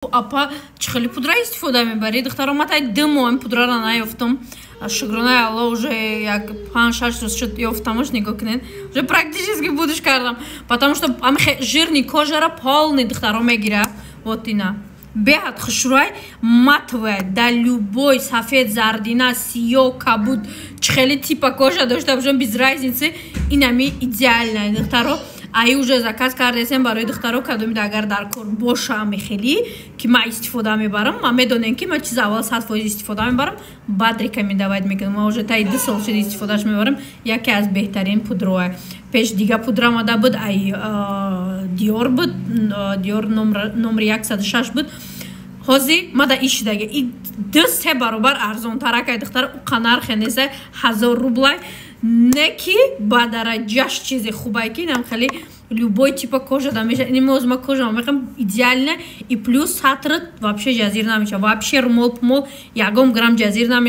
Апа, чӣ хеле пудра истифода мебарӣ? Духтаро, ма тай 2 моҳ пудрара наёфтам. Шукронаи Алло, уже як 5-6 рӯз шуд, ёфтамаш. Нигоҳ кунед, уже практически будуш кардам, потому что ами жирный кожара полный, духтаро, мегира. Вот ина беҳад хушрӯй, матовая, да, любой сафед, зардина, сиё, кабуд, чӣ хеле типа кожа дошта бошам, без разницы, инами идеальная, духтаро. Ай уже заказ кардесем барои духтаро. Кадомида агар дар кор боша, ами хеле ки ман истифода мебарам, ман медонем, ки ман чиз аввал 100% истифода мебарам, баъд рекомендовать мекунам. Ман уже таи 2 сол шуд, истифодаш мебарам. Яке аз беҳтарин пудроа. Пеш дига пудра омада буд, ай Диор буд, Диор номри 106 буд. Ҳозир мада ишидаги и 2-3 баробар арзонтаракай, духтара. Уқа нархе неса, 1000 рублай, не ки ба дараҷаш чизе хубай, ки инам хеле любой типа кожа да меша. Ин ма кожа мехам, идеально. И плюс сатрат вообще ҷазир намеша, вообще румол пумол ягон грамм ҷазир намеша.